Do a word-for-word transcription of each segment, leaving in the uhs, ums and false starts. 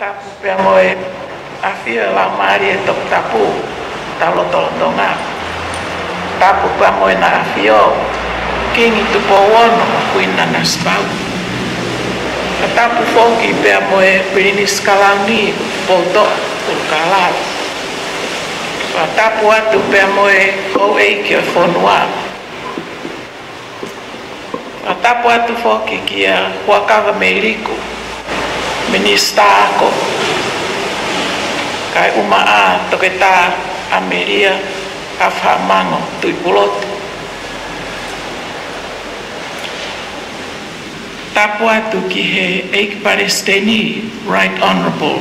Tapu pea mo e ʻAfio ʻa e Laumālie Toputapu, tau lotolotonga. Tapu pea mo ʻEna ʻAfio, Kingi Tupou Ono mo Kuini Nanasipauʻu. Ka tapu foki pea mo e Pilinisi Kalauni, Tupoutoʻa ʻUlukalala. Ka tapu atu pea mo e houʻeiki ʻo e fonua. Ka tapu atu foki kia Huʻakavameiliku, Minisitā Ako, kae ʻumaʻā Toketā ʻAmelia Afahamango Tuʻipulotu. Tapu atu ki he ʻEiki Palesiteni, Right Honourable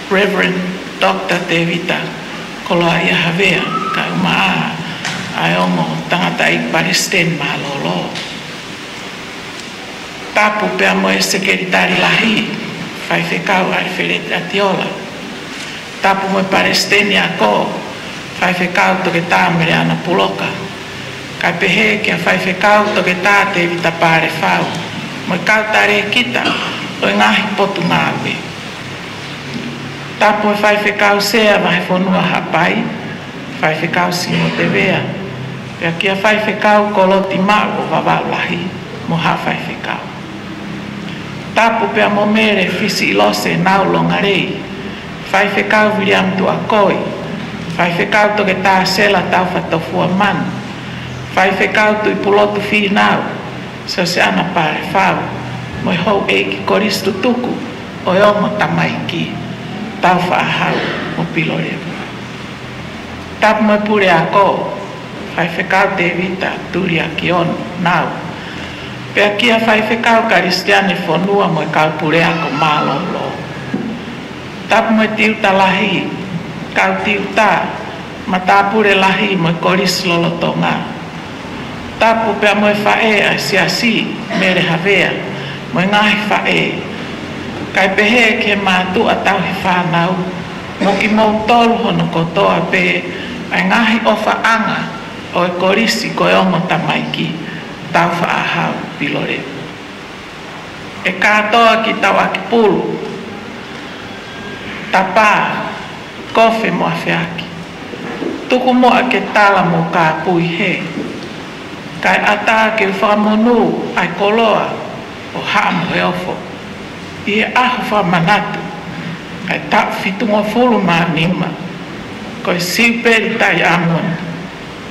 Reverend Doctor Tevita Koloaʻia Havea, kae ʻumaʻā ʻa e ongo tangataʻeiki palesiteni mālōlō. Tapu pea mo e Sekelitali Lahi, Faifekau ʻAlifeleti ʻAtiola. Tapu mo e Palesiteni Ako, Faifekau Toketā Meleana Puloka. Kae pehē kia Faifekau Toketā Tevita Palefau, mo e kau talēkita ʻo e ngaahi potungāue. Tapu e Faifekau Sea Vahefonua Haʻapai, Faifekau Simo Tevea, pea kia Faifekau Koloti Maʻu ʻo Vavaʻu Lahi, mo ha faifekau. Tapu pea mo Mele Fisiʻilose Naulongalei, Faifekau Viliami Tuʻakoi, Faifekau Toketā Sela Taufatofua Manu, Faifekau Tuʻipulotu Fīnau, Siosiana Palefau, mo e houʻeiki kolisi tutuku ʻo e ongo tamaiki, Taufaʻāhau mo Pilolevu. Tapu mo e Puleako, Faifekau Tevita Tuliakiono Nau, pea kia Faifekau Kalisitiane Fonua mo e kau puleako mālōlō. Tapu mo e Tiuta Lahi, kau tiuta, matāpule lahi mo e kolisi lolotonga. Tapu pea mo e faʻē ʻa e Siasi, Mele Havea, mo e ngaahi faʻē. Kae pehē ki he mātuʻa tauhi fānau, mo kimoutolu hono kotoa pē ʻa e ngaahi ʻofaʻanga ʻo e kolisi ko e ongo tamaiki, Taufaʻāhau Pilolevu. ʻE kātoa kitautolu ʻaki pulu, tapa, kofe mo afeaki. Tuku muʻa ke tala mo kāpui hē. Kae ʻatā ke u fakamonū ʻa e koloa ʻo Haʻa Moheofo ʻi he ʻaho fakamanatu ʻa e taʻu fitungofulu mā nima, ko e siupeli taiamoni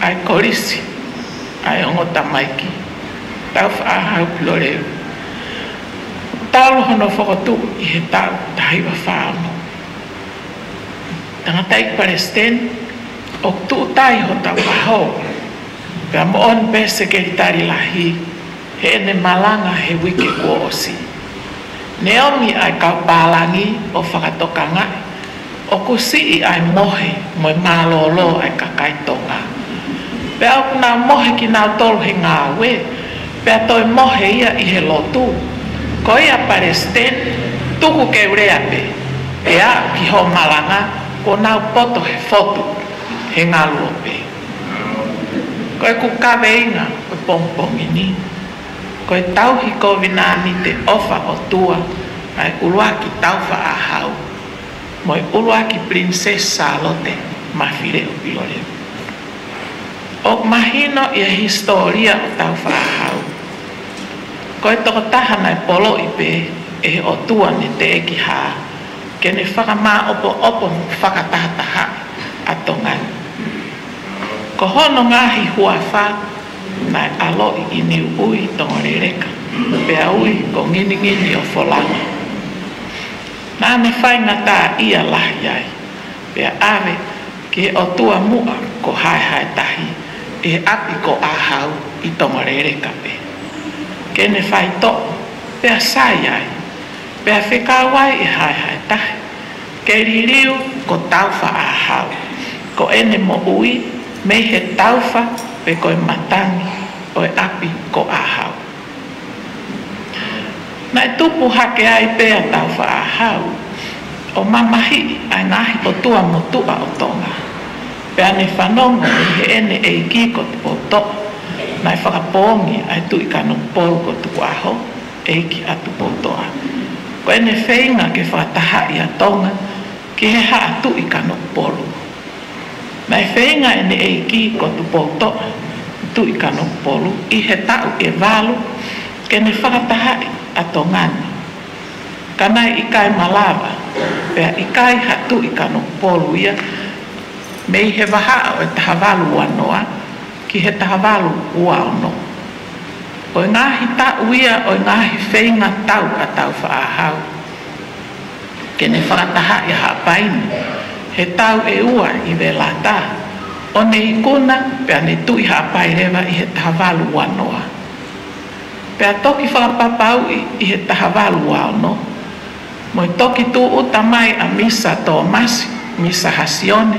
ʻa e kolisi ʻa e ongo tamaiki, Taufaʻāhau Pilolevu, talu hono fokotuʻu ʻi he taʻu taha hiva fā ono. Tangataʻeiki Palesiteni, ʻoku tuʻu tai hotau ʻaho, pea moʻoni pē Sekelitali Lahi, heʻene malanga he uike kuo ʻosi. Neongo ʻa e kau pālangi ʻo fakatokangaʻi ʻoku siʻi ʻa e mohe mo e mālōlō ʻa e kakai Tonga. Pea ʻoku nau mohe kinautolu he ngāue, pea toe mohe ia ʻi he lotu. Ko ia Palesiteni, tuku ke u lea pē, pea ki hoʻo malanga, kuo nau poto he fotu, he ngaluope. Ko ʻeku kaveinga ʻo e pongipongi ni, ko e tauhi kovinānite ʻofa ʻOtua ʻa e ʻuluaki Taufaʻāhau mo e ʻuluaki Pilinisesi Sālote Mafileʻo Pilolevu. ʻOku mahino ʻi he hisitōlia ʻo Taufaʻāhau, ko e tokotaha naʻe poloʻi pē ʻe he ʻOtua ne teʻeki hā ke ne fakamāʻopoʻopo mo fakatahatahaʻi ʻa Tonga ni. Ko hono ngaahi huafa naʻe ʻaloʻi ʻi Niuʻui, Tongoleleka, pea ui ko Nginingini ʻo Folani. Naʻa ne faingataʻaʻia lahi ai, pea ʻave ki he ʻotua muʻa ko Haehaetahi ʻi he ʻapi ko ʻĀhau ʻi Tongoleleka pē, ke ne faitoʻo, pea sai ai, pea fekau ai ʻe Haehaetahi ke liliu ko Taufaʻāhau, ko ʻene moʻui mei he taufa pe ko e matangi ʻo e ʻapi ko ʻĀhau. Naʻe tupu hake ai pē ʻa Taufaʻāhau ʻo mamahiʻi ʻa e ngaahi ʻotua motuʻa ʻo Tonga, pea ne fanongo ʻi heʻene ʻeiki ko Tupoutoʻa, naʻe fakapoongi ʻa e Tuʻi Kanokupolu ko Tukuʻaho, ʻEiki ʻa Tupoutoʻa. Ko ʻene feinga ke fakatahaʻi ʻa Tonga ki he Haʻa Tuʻi Kanokupolu. Naʻe feinga ʻene ʻeiki ko Tupoutoʻa Tuʻi Kanokupolu ʻi he taʻu ʻe valu ke ne fakatahaʻi ʻa Tonga ni. Ka naʻe ʻikai malava, pea ʻikai ha Tuʻi Kanokupolu ia mei he vahaʻa ʻo e taha valu ua noa ki he taha valu ua ono. Ko e ngaahi taʻu ia ʻo e ngaahi feinga tau ʻa Tāufaʻāhau ke ne fakatahaʻi ʻa Haʻapai ni he taʻu ʻe ua ʻi Velata, ʻo ne ikuna pea ne Tuʻi Haʻapai leva ʻi he taha valu ua noa. Pea toki fakapapauʻi ʻi he taha valu ua ono, mo e toki tūʻuta mai ʻa Misa Tōmasi, Misa Hasione,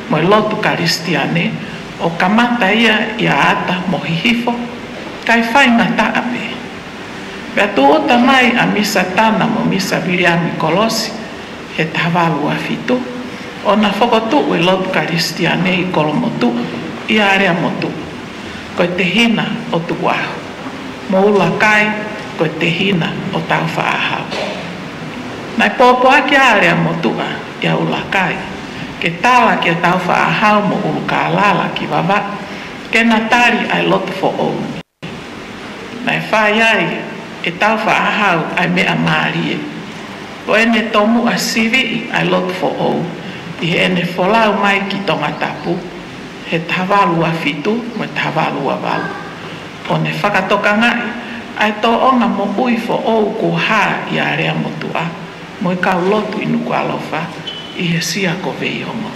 mo e lotu Kalisitiane, ʻo kamata ia ʻia ʻAta mo Hihifo, kae faingataʻa pē. Pea tūʻuta mai ʻa Misa Tana mo Misa Viliami Kolosi, he taha valu ua fitu, ʻo na fokotuʻu e lotu Kalisitiane ʻi Kolomotuʻa, ʻi Aleamotuʻa. Ko e tehina ʻo Tukuʻaho, mo ʻUlakai ko e tehina ʻo Tāufaʻāhau. Naʻe pōpoaki ʻa Aleamotuʻa ʻia ʻUlakai ke tala kia Tāufaʻāhau mo ʻUlukālala ki Vavaʻu ke na tali ʻa e lotu foʻou. Naʻe fai ai ʻe Tāufaʻāhau ʻa e meʻa mālie, ko ʻene tomuʻa siviʻi ʻa e lotu foʻou ʻi heʻene folau mai ki Tongatapu he taha valu ua fitu mo e taha valu ua valu, ʻo ne fakatokangaʻi ʻa e tōʻonga moʻui foʻou kuo hā ʻia Aleamotuʻa mo e kau lotu ʻi Nukuʻalofa ʻi he Sia ko Veiongo.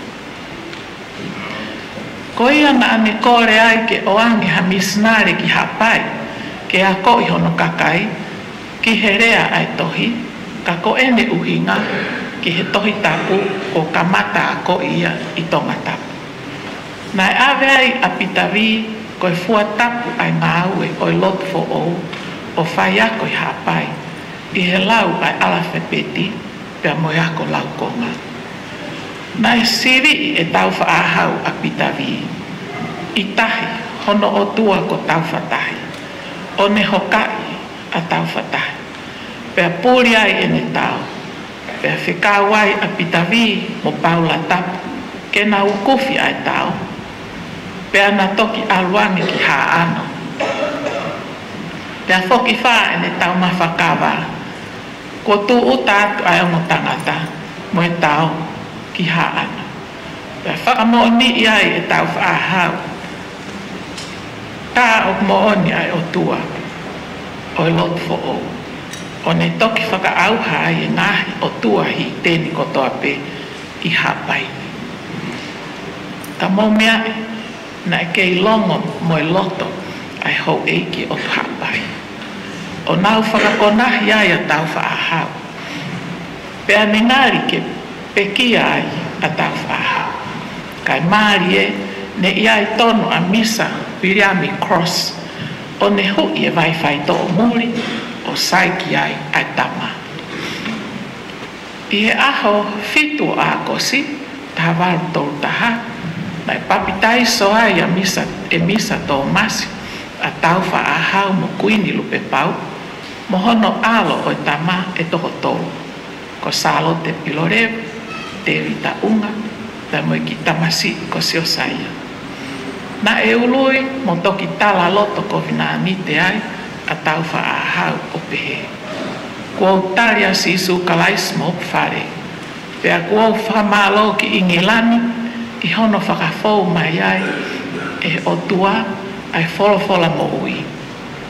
Ko ia naʻa ne kole ai ke ʻoange ha misinale ki Haʻapai ke akoʻi hono kakai ki he lea ʻa e tohi, ka ko ʻene ʻuhinga ki he Tohi Tapu kuo kamata akoʻi ia ʻi Tongatapu. Naʻe ʻave ai ʻa Pita Vī ko e fua tapu ʻa e ngāue ʻo e lotu foʻou ʻo faiako ʻi Haʻapai ʻi he lau ʻa e ʻalafapeti pea mo e ako laukonga. Naʻe siviʻi ʻe Tāufaʻāhau ʻa Pita Vī ʻi tahi hono ʻotua ko Tāufatahi, ʻo ne hokaʻi ʻa Tāufatahi, pea puli ai ʻene tao, pea fekau ai ʻa Pita Vī mo Paula Tapu ke na ukufi ʻa e tao, pea na toki ʻalu ange ki Haʻano. Pea fokifā ʻene taumafa kava, kuo tūʻuta atu ʻa e ongo tangata mo e tao ki Haʻano. Pea fakamoʻoniʻi ai ʻe Tāufaʻāhau, tā ʻoku moʻoni ʻa e ʻotua ʻo e lotu foʻou, ʻo ne toki fakaʻauha ai e ngaahi ʻotua hiteni kotoa pē ʻi Haʻapai. Ka mou meaʻi, naʻe kei longo mo e loto ʻa e houʻeiki ʻo Haʻapai, ʻo nau fakakonahi ai ʻa Tāufaʻāhau. Pea ne ngali ke pekia ai ʻa Tāufaʻāhau. Kae mālie, ne ʻi ai tonu ʻa Misa Viliami Cross, ʻo ne huʻi e vai faitoʻo muli ʻo sai ki ai ʻa e tama. ʻI he ʻaho fitu ʻo ʻAokosi, taha valu tolu taha, naʻe papitaiso ai ʻa Misa, ʻe Misa Tōmasi ʻa Tāufaʻāhau mo Kuini Lupepauʻu, mo hono ʻalo ʻo e tama ʻe toko tolu, ko Sālote Pilolevu, Tēvita ʻUnga, pea mo e kiʻi tamasiʻi ko Siosaia. Naʻe ului mo toki tala loto kovinānite ai ʻa Tāufaʻāhau ʻo pehē, kuo u tali ʻa Sīsū Kalaisi mo hoku fale, pea kuo u fakamālō ki ʻIngilani ʻi hono fakafou mai ai ʻe he ʻOtua ʻa e folofola moʻui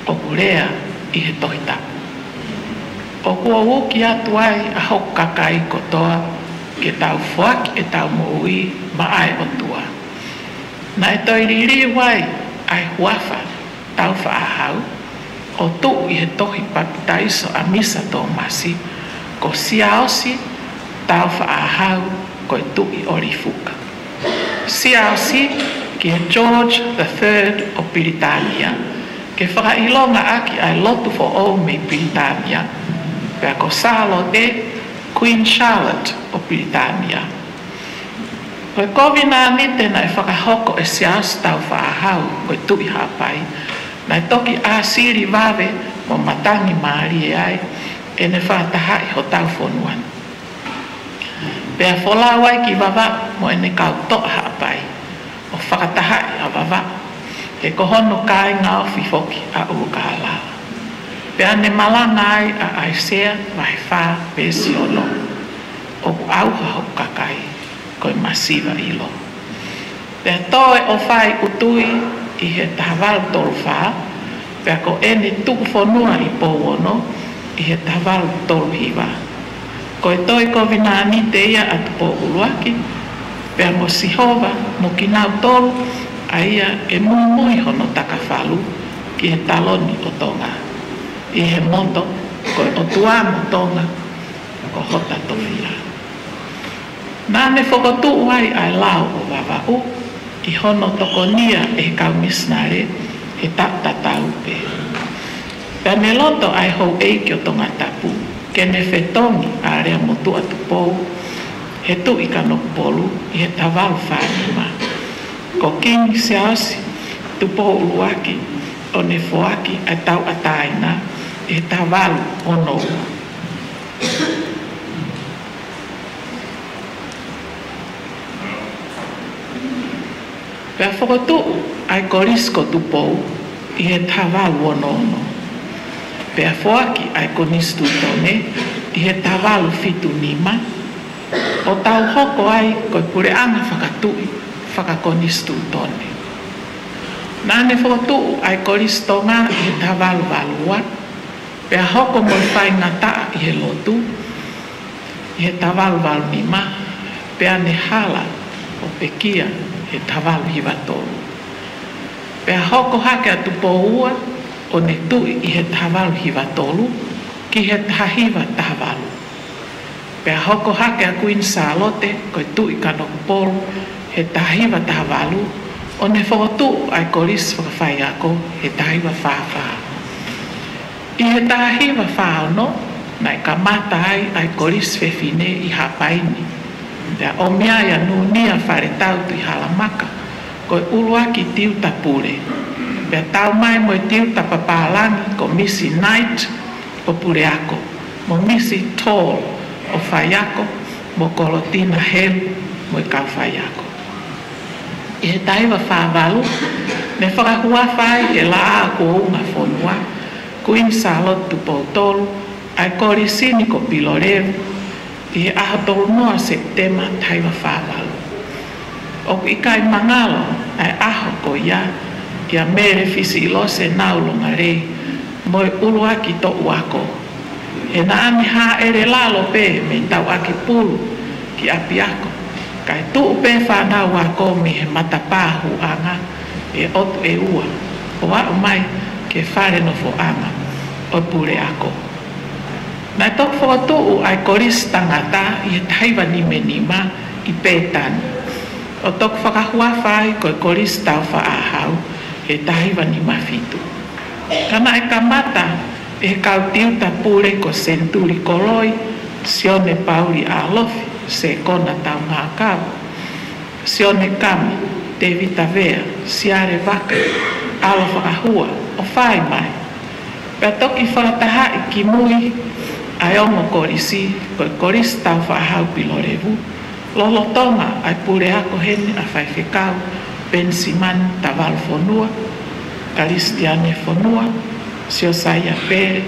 ʻoku lea ʻi he Tohi Tapu. ʻOku ou uki atu ai ʻa hoku kakai kotoa ke tau foaki ʻetau moʻui maʻa e ʻOtua. Naʻe toe liliu ai ʻa e huafa Tāufaʻāhau, ʻo tuʻu ʻi he tohi papitaiso ʻa Misa Tōmasi, ko Siaosi Tāufaʻāhau ko e Tuʻi ʻo Lifuka. Siaosi ki he George the Third ʻo Pilitānia, ke fakaʻilonga ʻaki ʻa e lotu foʻou mei Pilitānia, pea ko Sālote, Queen Charlotte ʻo Pilitānia. Ko e kovinānite naʻe fakahoko ʻe Siaosi Tāufaʻāhau ko e Tuʻi Haʻapai, naʻe toki ʻāsili vave mo matangi mālie ai ʻene fakatahaʻi hotau fonua ni. Pea folau ai ki Vavaʻu mo ʻene kau toʻa Haʻapai, ʻo fakatahaʻi ʻa Vavaʻu, he ko hono kāinga ofi foki ʻa ʻUlukālala. Pea ne malanga ai ʻa ʻAisea vahe fā veesi ono: ʻOku ʻauha hoku kakai ko e masiva ʻilo. Pea toe ʻo fai ʻutu ʻi he taha valu tolu fā, pea ko ʻene tuku fonua ʻi Pouono ʻi he taha valu tolu hiva. Ko e toe kovinānite ia ʻa Tupou ʻUluaki, pea mo Sihova mo kinautolu ʻa ia ʻe muimui hono takafalu ki he taloni ʻo Tonga, ʻi he moto ko e ʻOtua mo Tonga ko hota tofiʻa. Naʻa ne fokotuʻu ai ʻa e lao ʻo Vavaʻu ʻi hono tokonia ʻe he kau misinale he taʻu tatau pē. Pea ne loto ʻa e houʻeiki ʻo Tongatapu ke ne fetongi ʻa Aleamotuʻa Tupou, he Tuʻi Kanokupolu, ʻi he taha valu fā nima. Ko Kingi Siaosi Tupou ʻUluaki ʻo ne foaki ʻa e tauʻatāina ʻi he taha valu ono ua. Pea fokotuʻu ʻa e Kolisi ko Tupou ʻi he taha valu ono ono. Pea foaki ʻa e Konisitūtone ʻi he taha valu fitu nima, ʻo tau hoko ai ko e puleʻanga fakatuʻi fakakonisitūtone. Naʻa ne fokotuʻu ʻa e Kolisi Tonga ʻi he taha valu valu ua, pea hoko mo e faingataʻa ʻi he lotu ʻi he taha valu valu nima, pea ne hala ʻo pekia he taha valu hiva tolu. Pea hoko hake ʻa Tupou Ua ʻo ne tuʻi ʻi he taha valu hiva tolu ki he taha hiva taha valu. Pea hoko hake ʻa Kuini Sālote ko e Tuʻi Kanokupolu he taha hiva taha valu, ʻo ne fokotuʻu ʻa e Kolisi Fakafaiako he taha hiva fā fā. ʻI he taha hiva fā ono, naʻe kamata ai ʻa e Kolisi Fefine ʻi Haʻapai ni. Pea ʻomi ai ʻa Nunia Faletau Tuʻihalamaka ko e ʻuluaki tiuta pule. Pea tau mai mo e tiuta papālangi ko Misi Knight ʻo puleako, mo Misi Tall ʻo faiako, mo Kolotina Helu mo e kau faiako. ʻI he taha hiva fā valu, ne fakahuafa ai ʻe he Laʻā kuo Ungafonua, Kuini Sālote Tupou Tolu, ʻa e Kolisi ni ko Pilolevu, ʻi he ʻaho tolu noa Sepitema taha hiva fā valu. ʻOku ʻikai mangalo ʻa e ʻaho ko ia kia Mele Fisiʻilose Naulongalei mo e ʻuluaki toʻu ako, he naʻa ne hāʻele lalo pē mei Tauʻakipulu ki ʻapiako, kae tuʻu pē fānau ako mei he matapā hūʻanga ʻe ʻotu ʻe ua ʻo aʻu mai ki he fale nofoʻanga ʻo e puleako. Naʻe toki fokotuʻu ʻa e Kolisi Tangata ʻi he taha hiva nima nima ʻi Pētani, ʻo toki fakahuafa ai ko e Kolisi Taufaʻāhau he taha hiva nima fitu. Ka naʻe kamata ʻe he kau tiuta pule ko Senituli Koloi, Sione Pauli ʻAlofi, Sekona Taungākau, Sione Kami, Tēvita Vea, Siale Vaka, ʻAlo Fakahua, ʻo fai mai. Pea toki fakatahaʻi kimui ʻa e ongo kolisi, ko e Kolisi Taufaʻāhau Pilolevu, lolotonga ʻa e puleako heni ʻa Faifekau Penisimani Tavalu Fonua, Kalisitiane Fonua, Siosaia Pele,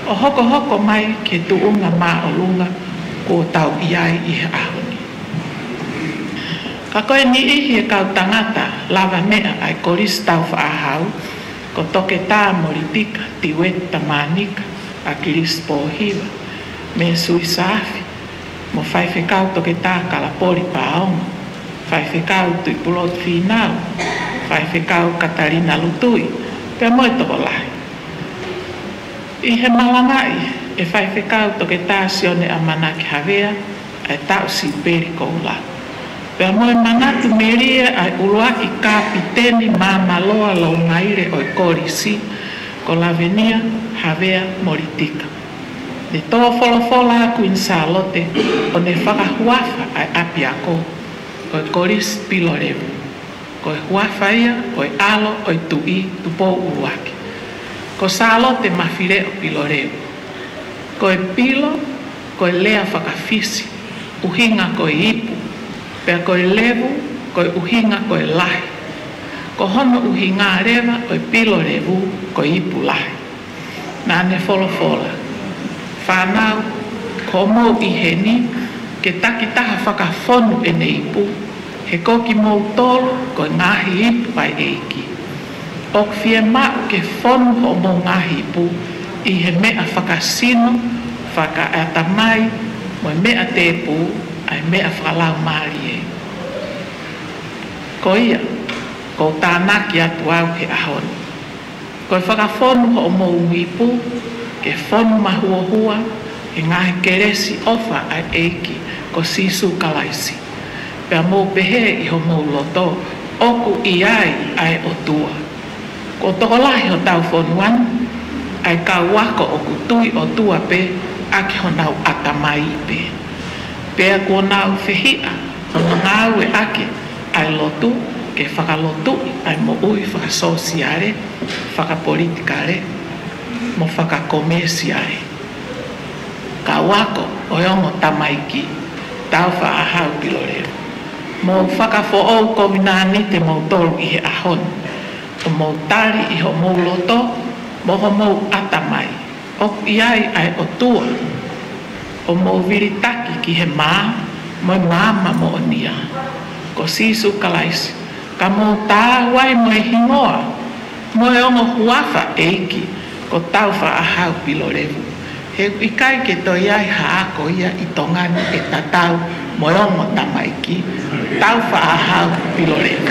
ʻo hokohoko mai ki he tuʻunga māʻolunga kuo tau ʻi ai ʻi he ʻaho ni. Ka ko e niʻihi e kau tangata lavameʻa ʻa e Kolisi Taufaʻāhau, ko Toketā Molitika Tiueti Tamānika ʻAkilisi Pōhiva, Mēsui Saafi, mo Faifekau Toketā Kalapoli Pāongo, Faifekau Tuʻipulotu Fīnau, Faifekau Katalina Lutui, pea mo e tokolahi. ʻI he malangaʻi ʻe Faifekau Toketā Sione ʻAmanaki Havea ʻa e taʻu siupeli koula, pea mo e manatu melie ʻa e ʻuluaki kapiteni māmāloa loungaile ʻo e kolisi, ko Lavenia Havea Molitika. Ne tō folofola ʻa Kuini Sālote ʻo ne fakahuafa ʻa e ʻapiako ko e Kolisi Pilolevu. Ko e huafa ia ʻo e ʻalo ʻo e Tuʻi Tupou ʻUluaki, ko Sālote Mafileʻo Pilolevu. Ko e pilo, ko e lea faka-Fisi, ʻuhinga ko e ipu, pea ko e levu, ko e ʻuhinga ko e lahi. Ko hono ʻuhinga leva ʻo e pilo levu, ko e ipu lahi. Naʻá ne folofola: Fānau, ko hoʻomou ʻi heni, ke takitaha fakafonu ʻene ipu, he ko kimoutolu ko e ngaahi ipu ʻa e ʻEiki. ʻOku fiemaʻu ke fonu hoʻomou ngaahi ipu ʻi he meʻa fakasino, fakaʻatamai, mo e meʻa tēpū, ʻa e meʻa fakalaumālie. Ko ia, ʻoku ou tānaki atu au he ʻaho ni. Ko e fakafonu hoʻomou ipu, ke fonu mahuohua he ngaahi kelesi ʻofa ʻa e ʻEiki ko Sīsū Kalaisi, pea mou pehē ʻi homou loto, ʻOku ʻi ai ʻa e ʻOtua. Kuo tokolahi hotau fonua ni ʻa e kau ako ʻoku tui ʻOtua pē ʻaki honau ʻatamai pē. Pea kuo nau fehiʻa hono ngāueʻaki ʻa e lotu ke fakalotuʻi ʻa e moʻui fakasōsiale, fakapolitikale, mo fakakomēsiale. Kau ako ʻo e ongo tamaiki, Tāufaʻāhau Pilolevu, mou fakafoʻou kovinānite moutolu ʻi he ʻaho ni, ʻo mou tali ʻi homou loto mo homou ʻatamai, ʻOku ʻi ai ʻa e ʻOtua, ʻo mou vilitaki ki he mā mo e maama moʻonia, ko Sīsū Kalaisi, ka mou taau ai mo e hingoa mo e ongo huafa ʻeiki ko Tāufaʻāhau Pilolevu. He ʻoku ʻikai ke toe ʻi ai ha ako ia ʻi Tonga ni ʻe tatau mo e ongo tamaiki, Tāufaʻāhau Pilolevu.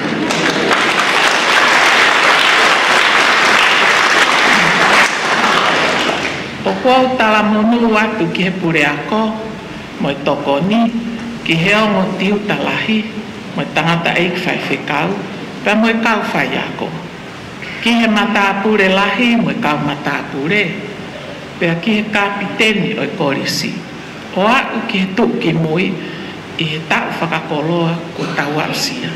ʻOku ou talamonū atu ki he puleako mo e tokoni, ki he ongo tiuta lahi mo e tangataʻeiki faifekau, pea mo e kau faiako, ki he matāpule lahi mo e kau matāpule, pea ki he kapiteni ʻo e kolisi, ʻo aʻu ki he tuʻukimui ʻi he taʻu fakakoloa kuo tau aʻusia.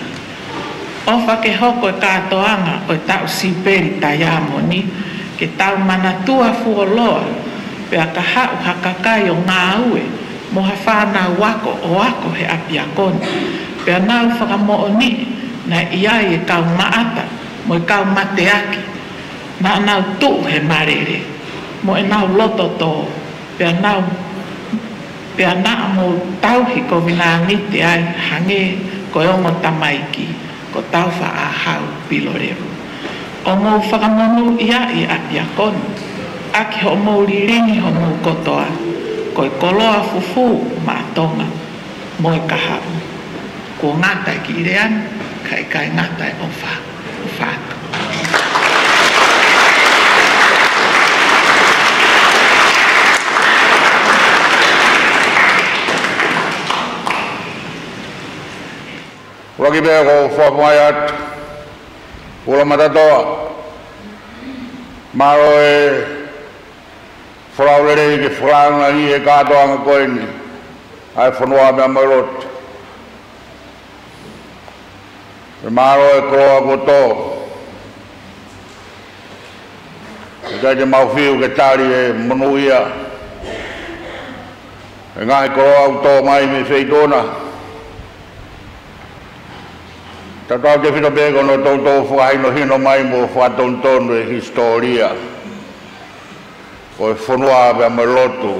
ʻOfa ke hoko e kātoanga ʻo e taʻu Siupeli Taiamoni ke tau manatua fuoloa, pea ka haʻu ha kakai ʻo ngāue mo ha fānau ako ʻo ako he ʻapiako ni, pea nau fakamoʻoniʻi naʻe ʻi ai e kau maʻata mo e kau mateaki, naʻa nau tuʻu he malele mo ʻenau loto tō, pea nau, pea naʻa mou tauhi kovinānite ai hangē ko e ongo tamaiki ko Tāufaʻāhau Pilolevu. ʻO mou fakamonūʻia ʻi he ʻapiako ni ʻaki hoʻomou lilingi homou kotoa, ko e koloa fufū maʻa Tonga mo e kahaʻu. Kuo ngata e kiʻi lea ni, ka ʻikai ngata e ʻofa. ʻOfa atu. ʻUluaki pē ʻoku ou fakafofongaʻi atu, Ula Matatoa, mālō e folau lelei ke fakalangilangi e kātoanga ko eni ʻa e fonua pea mo e lotu. Pea mālō e koloa kuo tō. ʻIkai te mau fiu ke tali e monūʻia e ngaahi koloa ʻoku tō mai mei Feituna. Tautautefito pē ko hono toutou fakahinohino mai mo fakatonutonu e hisitōlia ʻo e fonua pea mo e lotu,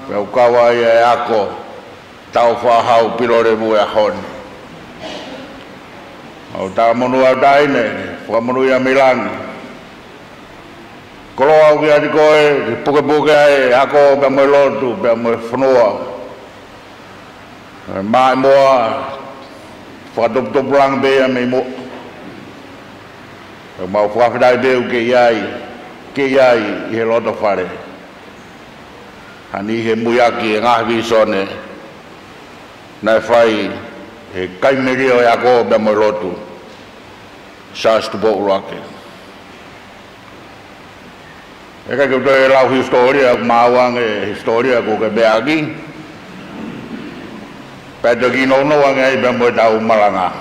pea ʻoku kau ai e ako Tāufaʻāhau Pilolevu he ʻaho ni. ʻOku ou talamonū atu ai, fakamonūʻia mei langi. Koloa ʻoku ʻiate koe ke pukepuke ai e ako pea mo e lotu pea mo e fonua. Maʻimoa, fakatuputupu langi pē ia mei muʻa. Pea mau fakafetaʻi pē ʻoku ke ʻi ai, ke ʻi ai ʻi he loto fale. Hangē ko e muiaki e ngaahi vīsone naʻe fai ʻe he kaimeli ʻo e ako pea mo e lotu, Siaosi Tupou ʻUluaki. ʻIkai ke u toe lau hisitōlia, ʻoku maau ange e hisitōlia ʻoku ke meʻa ʻaki. Pea toki nounou ange ai pea mo ʻetau malanga.